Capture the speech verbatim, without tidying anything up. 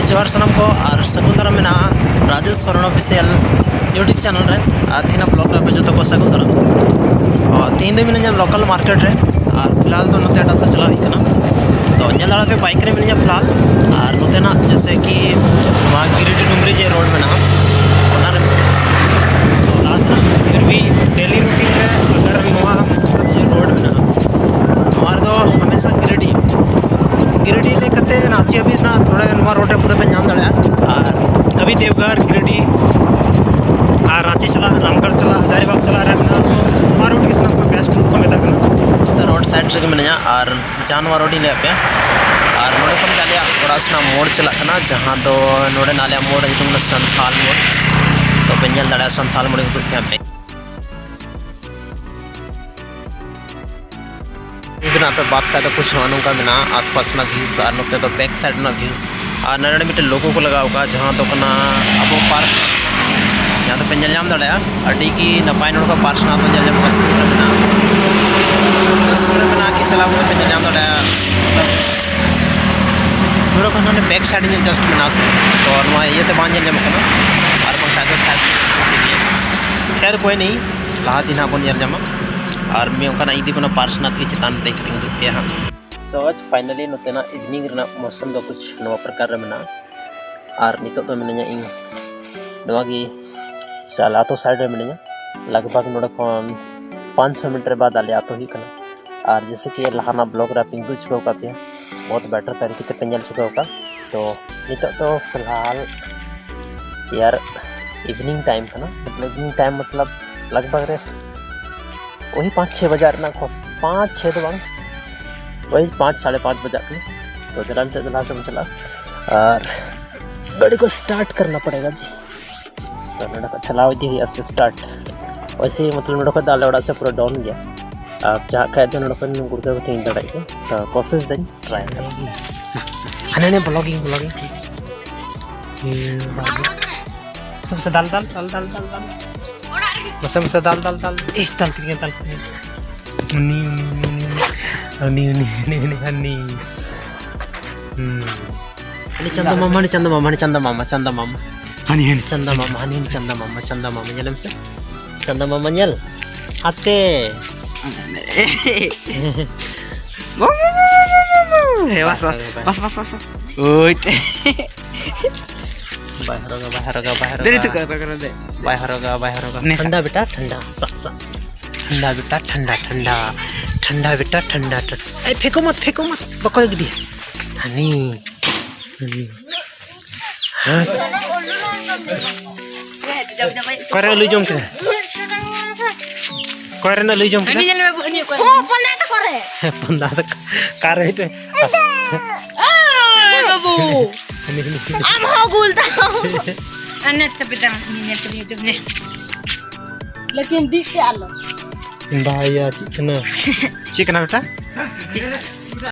ᱡᱚᱦᱟᱨ ᱥᱟᱱᱟᱢ ᱠᱚ, ᱟᱨ ᱥᱟᱹᱜᱩᱱ ᱫᱟᱨᱟᱢ ᱢᱮᱱᱟᱜᱼᱟ Rajesh Soren official YouTube channel ᱨᱮ᱾ ᱟᱨ ᱛᱮᱦᱮᱧᱟᱜ ᱵᱞᱚᱜ ᱨᱮ ᱟᱯᱮ ᱡᱚᱛᱚ ᱠᱚ ᱥᱟᱹᱜᱩᱱ ᱫᱟᱨᱟᱢ᱾ ᱚ, ᱛᱮᱦᱮᱧ ᱫᱚ ᱢᱤᱱᱟᱹᱧᱟ ᱞᱳᱠᱟᱞ ᱢᱟᱨᱠᱮᱴ ᱨᱮ, ᱟᱨ ᱯᱷᱤᱞᱦᱟᱞ ᱫᱚ ᱱᱚᱛᱮ ᱮᱴᱟᱜ ᱥᱮᱫ ᱪᱟᱞᱟᱣ ᱦᱩᱭᱩᱜ ᱠᱟᱱᱟ᱾ ᱛᱚ, ᱧᱮᱞ ᱫᱟᱲᱮᱭᱟᱜ ᱯᱮ, ᱵᱟᱭᱤᱠ ᱨᱮ ᱢᱤᱱᱟᱹᱧᱟ ᱯᱷᱤᱞᱦᱟᱞ᱾ ᱟᱨ ᱱᱚᱛᱮᱱᱟᱜ ᱡᱮᱭᱥᱮ ᱠᱤ ᱱᱚᱣᱟ ᱜᱤᱨᱤᱰᱤ ᱰᱩᱝᱨᱤ ᱡᱮ ᱨᱳᱰ ᱢᱮᱱᱟᱜᱼᱟ, ᱚᱱᱟ ᱨᱮ, ᱛᱚ, ᱞᱟᱦᱟ ᱥᱮᱱᱟᱜ ᱯᱷᱤᱨ ᱵᱷᱤ ᱰᱮᱞᱤ ᱨᱩᱴᱤᱱ ᱨᱮ ᱟᱜᱟᱨ ᱱᱚᱣᱟ ᱡᱮ ᱨᱳᱰ ᱢᱮᱱᱟᱜᱼᱟ, ᱱᱚᱣᱟ ᱨᱮᱫᱚ ᱦᱟᱢᱮᱥᱟ ᱜᱤᱨᱤᱰᱤ, ᱜᱤᱨᱤᱰᱤ ᱞᱮᱠᱟᱛᱮ ᱨᱟᱸᱪᱤ ᱦᱟᱹᱵᱤᱡ ᱨᱮᱱᱟᱜ ᱱᱚᱰᱮ ᱱᱚᱣᱟ ᱨᱳᱰ ᱨᱮ ᱯᱩᱨᱟᱹ ᱯᱮ ᱧᱟᱢ ᱫᱟᱲᱮᱭᱟᱜᱼᱟ᱾ ᱟᱨ ᱠᱟᱹᱵᱷᱤ ᱫᱮᱣᱜᱷᱚᱨ, ᱜᱤᱨᱤᱰᱤ ᱟᱨ ᱨᱟᱸᱪᱤ ᱪᱟᱞᱟᱜ, ᱨᱟᱢᱜᱚᱲ ᱪᱟᱞᱟᱜ, ᱦᱟᱡᱟᱨᱤᱵᱟᱜᱽ ᱪᱟᱞᱟᱜ ᱨᱮ ᱢᱮᱱᱟᱜᱼᱟ᱾ ᱛᱚ, ᱱᱚᱣᱟ ᱨᱳᱰ ᱜᱮ ᱥᱟᱱᱟᱢ ᱠᱷᱚᱱ ᱵᱮᱥᱴ ᱨᱳᱰ ᱠᱚ ᱢᱮᱛᱟᱜ ᱠᱟᱱᱟ᱾ ᱨᱳᱰ ᱥᱟᱭᱤᱰ ᱨᱮᱜᱮ ᱢᱤᱱᱟᱹᱧᱟ᱾ ᱟᱨ ᱡᱟᱦᱟᱸ ᱱᱚᱣᱟ ᱨᱳᱰ ᱤᱧ ᱞᱟᱹᱭᱟᱫ ᱯᱮᱭᱟ, ᱟᱨ ᱱᱚᱰᱮ ᱠᱷᱚᱱ ᱜᱮ ᱟᱞᱮᱭᱟᱜ ᱚᱲᱟᱜ ᱥᱮᱱᱟᱜ ᱢᱳᱲ ᱪᱟᱞᱟᱜ ᱠᱟᱱᱟ, ᱡᱟᱦᱟᱸ ᱫᱚ ᱱᱚᱰᱮ ᱟᱞᱮᱭᱟᱜ ᱢᱳᱲ ᱧᱩᱛᱩᱢ ᱠᱟᱱᱟ ᱥᱟᱱᱛᱷᱟᱞ ᱢᱳᱲ᱾ ᱛᱚ ᱯᱮ ᱧᱮᱞ ᱫᱟᱲᱮᱭᱟᱜᱼᱟ ᱥᱟᱱᱛᱷᱟᱞ ᱢᱳᱲ ᱩᱫᱩᱜ ᱯᱮᱭᱟ ᱯᱮ᱾ ᱨᱮᱱᱟᱜ ᱯᱮ ᱵᱟᱫ ᱠᱷᱟᱡ ᱫᱚ ᱠᱩᱪ ᱱᱚᱜᱼᱚ ᱱᱚᱝᱠᱟ ᱢᱮᱱᱟᱜᱼᱟ ᱟᱥᱯᱟᱥ ᱨᱮᱱᱟᱜ ᱵᱷᱤᱭᱩᱥ ᱟᱨ ᱱᱚᱛᱮ ᱫᱚ ᱵᱮᱠ ᱥᱟᱭᱤᱰ ᱨᱮᱱᱟᱜ ᱵᱷᱤᱭᱩᱥ᱾ ᱟᱨ ᱱᱚᱰᱮ ᱢᱤᱫᱴᱮᱱ ᱞᱳᱜᱳ ᱠᱚ ᱞᱟᱜᱟᱣ ᱠᱟᱜᱼᱟ, ᱡᱟᱦᱟᱸ ᱫᱚ ᱠᱟᱱᱟ ᱟᱵᱚ ᱯᱟᱨᱠ, ᱡᱟᱦᱟᱸ ᱫᱚᱯᱮ ᱧᱮᱞ ᱧᱟᱢ ᱫᱟᱲᱮᱭᱟᱜᱼᱟ᱾ ᱟᱹᱰᱤ ᱜᱮ ᱱᱟᱯᱟᱭ ᱱᱚᱰᱮ ᱠᱷᱚᱱ ᱯᱟᱨᱥᱱᱟᱞ ᱫᱚ ᱧᱮᱞ ᱧᱟᱢᱚᱜᱼᱟ᱾ ᱥᱩᱨ ᱨᱮ ᱢᱮᱱᱟᱜᱼᱟ, ᱥᱩᱨ ᱨᱮ ᱢᱮᱱᱟᱜᱼᱟ ᱠᱤ ᱥᱮᱞᱟ ᱵᱚᱞᱮ ᱯᱮ ᱧᱮᱞ ᱧᱟᱢ ᱫᱟᱲᱮᱭᱟᱜᱼᱟ᱾ ᱱᱚᱰᱮ ᱠᱷᱚᱱ ᱱᱚᱰᱮ ᱵᱮᱠ ᱥᱟᱭᱤᱰ ᱧᱮᱞ ᱡᱟᱥᱴ ᱢᱮᱱᱟᱜᱼᱟ ᱥᱮ, ᱛᱚ ᱱᱚᱣᱟ ᱤᱭᱟᱹᱛᱮ ᱵᱟᱝ ᱧᱮᱞ ᱧᱟᱢᱚᱜ ᱠᱟᱱᱟ᱾ ᱟᱨ ᱵᱟᱝᱠᱷᱟᱱ ᱫᱚ ᱥᱟᱭᱤᱰ ᱜᱮ᱾ ᱠᱷᱮᱨ ᱠᱚᱭ ᱱᱤ, ᱞᱟᱦᱟ ᱫᱤᱱ ᱦᱟᱸᱜ ᱵᱚᱱ ᱧᱮᱞ ᱧᱟᱢᱟ᱾ ᱟᱨ ᱢᱤᱫ ᱚᱱᱠᱟᱱᱟᱜ ᱤᱫᱤ ᱵᱚᱱᱟ ᱯᱟᱨᱥᱱᱟᱞ ᱜᱮ ᱪᱮᱛᱟᱱ ᱨᱮ ᱫᱮᱡ ᱠᱟᱛᱮ ᱩᱫᱩᱜ ᱯᱮᱭᱟ ᱦᱟᱸᱜ᱾ ᱛᱚ ᱟᱡ ᱯᱷᱟᱭᱱᱟᱞᱤ ᱱᱚᱛᱮᱱᱟᱜ ᱤᱵᱷᱤᱱᱤᱝ ᱨᱮᱱᱟᱜ ᱢᱳᱥᱚᱢ ᱫᱚ ᱠᱩᱪ ᱱᱚᱣᱟ ᱯᱨᱚᱠᱟᱨ ᱨᱮ ᱢᱮᱱᱟᱜᱼᱟ᱾ ᱟᱨ ᱱᱤᱛᱚᱜ ᱫᱚ ᱢᱤᱱᱟᱹᱧᱟ ᱤᱧ ᱱᱚᱣᱟ ᱜᱮ ᱥᱮ ᱟᱞᱮ ᱟᱛᱳ ᱥᱟᱭᱤᱰ ᱨᱮ ᱢᱤᱱᱟᱹᱧᱟ᱾ ᱞᱟᱜᱽ ᱵᱷᱟᱜᱽ ᱱᱚᱰᱮ ᱠᱷᱚᱱ ᱯᱟᱸᱪ ᱥᱚ ᱢᱤᱴᱟᱨ ᱵᱟᱫ ᱟᱞᱮ ᱟᱛᱳ ᱦᱩᱭᱩᱜ ᱠᱟᱱᱟ᱾ ᱟᱨ ᱡᱮᱭᱥᱮ ᱠᱤ ᱞᱟᱦᱟᱱᱟᱜ ᱵᱞᱚᱜ ᱨᱮ ᱟᱯᱮᱧ ᱩᱫᱩᱜ ᱪᱩᱠᱟᱹᱣ ᱟᱠᱟᱫ ᱯᱮᱭᱟ, ᱵᱚᱦᱩᱛ ᱵᱮᱴᱟᱨ ᱛᱟᱹᱨᱤᱠᱟ ᱛᱮᱯᱮ ᱧᱮᱞ ᱪᱩᱠᱟᱹᱣ ᱟᱠᱟᱫ᱾ ᱛᱚ ᱱᱤᱛᱚᱜ ᱫᱚ ᱯᱷᱤᱞᱦᱟᱞ ᱭᱟᱨ ᱤᱵᱷᱤᱱᱤᱝ ᱴᱟᱭᱤᱢ ᱠᱟᱱᱟ, ᱢᱚᱛᱞᱚᱵ ᱤᱵᱷᱤᱱᱤᱝ ᱴᱟᱭᱤᱢ ᱢᱚᱛᱞᱚᱵ ᱞᱟᱜᱽ ᱵᱷᱟᱜᱽ ᱨᱮ ᱳᱭ ᱯᱟᱸᱪ ᱪᱷᱮ ᱵᱟᱡᱟᱜ ᱨᱮᱱᱟᱜ ᱠᱷᱚᱥ, ᱯᱟᱸᱪ ᱪᱷᱮ ᱫᱚ ᱵᱟᱝ, ᱳᱭ ᱯᱟᱸᱪ ᱥᱟᱲᱮ ᱯᱟᱸᱪ ᱵᱟᱡᱟᱜ ᱠᱟᱱᱟ᱾ ᱛᱚ ᱪᱟᱞᱟᱣ ᱱᱤᱛᱚᱜ ᱫᱚ ᱞᱟᱦᱟ ᱥᱮᱫ ᱵᱚᱱ ᱪᱟᱞᱟᱜᱼᱟ᱾ ᱟᱨ ᱜᱟᱹᱰᱤ ᱠᱚ ᱥᱴᱟᱨᱴ ᱠᱟᱨᱱᱟ ᱯᱟᱲᱮᱜᱟ ᱡᱤ᱾ ᱛᱚ ᱱᱚᱰᱮ ᱠᱷᱚᱱ ᱴᱷᱮᱞᱟᱣ ᱤᱫᱤ ᱦᱩᱭᱩᱜᱼᱟ ᱥᱮ ᱥᱴᱟᱨᱴ᱾ ᱳᱭᱥᱮ ᱢᱚᱛᱞᱚᱵ ᱱᱚᱰᱮ ᱠᱷᱚᱱ ᱫᱚ ᱟᱞᱮ ᱚᱲᱟᱜ ᱥᱮᱫ ᱯᱩᱨᱟᱹ ᱰᱟᱣᱩᱱ ᱜᱮᱭᱟ᱾ ᱟᱨ ᱪᱟᱦᱟᱜ ᱠᱷᱟᱡ ᱫᱚ ᱱᱚᱰᱮ ᱠᱷᱚᱱ ᱜᱩᱲᱠᱟᱹ ᱠᱚ ᱛᱤᱧ ᱫᱟᱲᱮᱭᱟᱜ ᱜᱮᱭᱟ᱾ ᱛᱚ ᱠᱳᱥᱤᱥ ᱫᱟᱹᱧ, ᱴᱨᱟᱭ ᱫᱟᱹᱧ᱾ ᱦᱟᱱᱮ ᱦᱟᱱᱮ ᱵᱞᱚᱜᱤᱝ ᱵᱞᱚᱜᱤᱝ ᱴᱷᱤᱠ᱾ ᱦᱮᱸ, ᱵᱟᱵᱩ᱾ ᱥᱚᱵ ᱥᱮ ᱫᱟᱞ ᱫᱟᱞ ᱫᱟᱞ ᱫᱟᱞ ᱫᱟᱞ ᱫᱟᱞ᱾ ᱢᱟᱥᱮ ᱢᱟᱥᱮ ᱫᱟᱞ ᱫᱟᱞ ᱫᱟᱞ᱾ ᱤᱥ, ᱫᱟᱞ ᱠᱮᱫᱤᱧᱟ, ᱫᱟᱞ ᱠᱮᱫᱤᱧᱟ᱾ ᱩᱱᱤ, ᱩᱱᱤ, ᱩᱱᱤ, ᱩᱱᱤ᱾ ᱦᱩᱸ᱾ ᱦᱟᱹᱱᱤ ᱪᱟᱸᱫᱟ ᱢᱟᱢᱟ, ᱦᱟᱹᱱᱤ ᱪᱟᱸᱫᱟ ᱢᱟᱢᱟ, ᱦᱟᱹᱱᱤ ᱪᱟᱸᱫᱟ ᱢᱟᱢᱟ, ᱪᱟᱸᱫᱟ ᱢᱟᱢᱟ᱾ ᱦᱟᱹᱱᱤ, ᱦᱟᱹᱱᱤ᱾ ᱪᱟᱸᱫᱟ ᱢᱟᱢᱟ, ᱦᱟᱹᱱᱤ, ᱦᱟᱹᱱᱤ ᱪᱟᱸᱫᱟ ᱢᱟᱢᱟ, ᱪᱟᱸᱫᱟ ᱢᱟᱢᱟ, ᱧᱮᱞ ᱢᱮᱥᱮ᱾ ᱪᱟᱸᱫᱟ ᱢᱟᱢᱟ ᱧᱮᱞ᱾ ᱦᱟᱛᱮ᱾ ᱦᱮ, ᱵᱟᱥ, ᱵᱟᱥ, ᱵᱟᱥ, ᱵᱟᱥ, ᱵᱟᱥ᱾ ᱳᱭ᱾ ᱵᱟᱭ ᱦᱚᱨᱚᱜᱟ, ᱵᱟᱭ ᱦᱚᱨᱚᱜᱟ, ᱵᱟᱭ ᱦᱚᱨᱚᱜᱟ᱾ ᱫᱮᱨᱤ ᱛᱩᱠᱟ, ᱛᱩᱠᱟ, ᱫᱮ᱾ ᱵᱟᱭ ᱦᱚᱨᱚᱜᱟ, ᱵᱟᱭ ᱦᱚᱨᱚᱜᱟ᱾ ᱱᱮᱥᱟ᱾ ᱴᱷᱟᱱᱰᱟ ᱵᱮᱴᱟ, ᱴᱷᱟᱱᱰᱟ᱾ ᱥᱟᱵ, ᱥᱟᱵ᱾ ᱴᱷᱟᱱᱰᱟ ᱵᱮᱴᱟ, ᱴᱷᱟᱱᱰᱟ, ᱴᱷᱟᱱᱰᱟ᱾ ᱴᱷᱟᱱᱰᱟ ᱵᱮᱴᱟ, ᱴᱷᱟᱱᱰᱟ, ᱴᱷᱟᱱᱰᱟ᱾ ᱮᱭ, ᱯᱷᱮᱸᱠᱚ ᱢᱟᱛ, ᱯᱷᱮᱸᱠᱚ ᱢᱟᱛ᱾ ᱵᱟᱠᱚ ᱜᱤᱰᱤᱭᱟ᱾ ᱦᱟᱹᱱᱤ᱾ ᱦᱟᱹᱱᱤ᱾ ᱦᱮᱸ? ᱚᱠᱟᱨᱮ ᱟᱹᱞᱩᱭ ᱡᱚᱢ ᱠᱮᱫᱟ? ᱚᱠᱟᱨᱮ ᱟᱹᱞᱩᱭ ᱡᱚᱢ ᱠᱮᱫᱟ? ᱦᱟᱹᱱᱤ ᱧᱮᱞ ᱢᱮ, ᱦᱟᱹᱱᱤ ᱚᱠᱟᱨᱮ? ᱚ, ᱯᱚᱱᱟ ᱛᱟᱠᱚ ᱨᱮ᱾ ᱦᱮᱸ, ᱯᱚᱱᱟ ᱛᱟᱠᱚ᱾ ᱚᱠᱟᱨᱮ ᱢᱤᱫᱴᱮᱱ? ᱳᱭ ᱵᱟᱹᱵᱩ᱾ ᱦᱟᱹᱱᱤ, ᱦᱟᱹᱱᱤ᱾ ᱟᱢ ᱦᱚᱸ ᱜᱩᱞ ᱫᱟᱢ᱾ ᱟᱨ ᱱᱮ ᱪᱟᱯᱮ ᱫᱟᱢ, ᱱᱮ ᱪᱟᱯᱮ ᱡᱚᱢ ᱱᱮ᱾ ᱞᱮᱠᱤᱱ ᱫᱤᱠ ᱛᱮ ᱟᱞᱚ᱾ ᱵᱟᱭᱟ, ᱪᱮᱫ ᱠᱟᱱᱟ? ᱪᱮᱫ ᱠᱟᱱᱟ ᱵᱮᱴᱟ?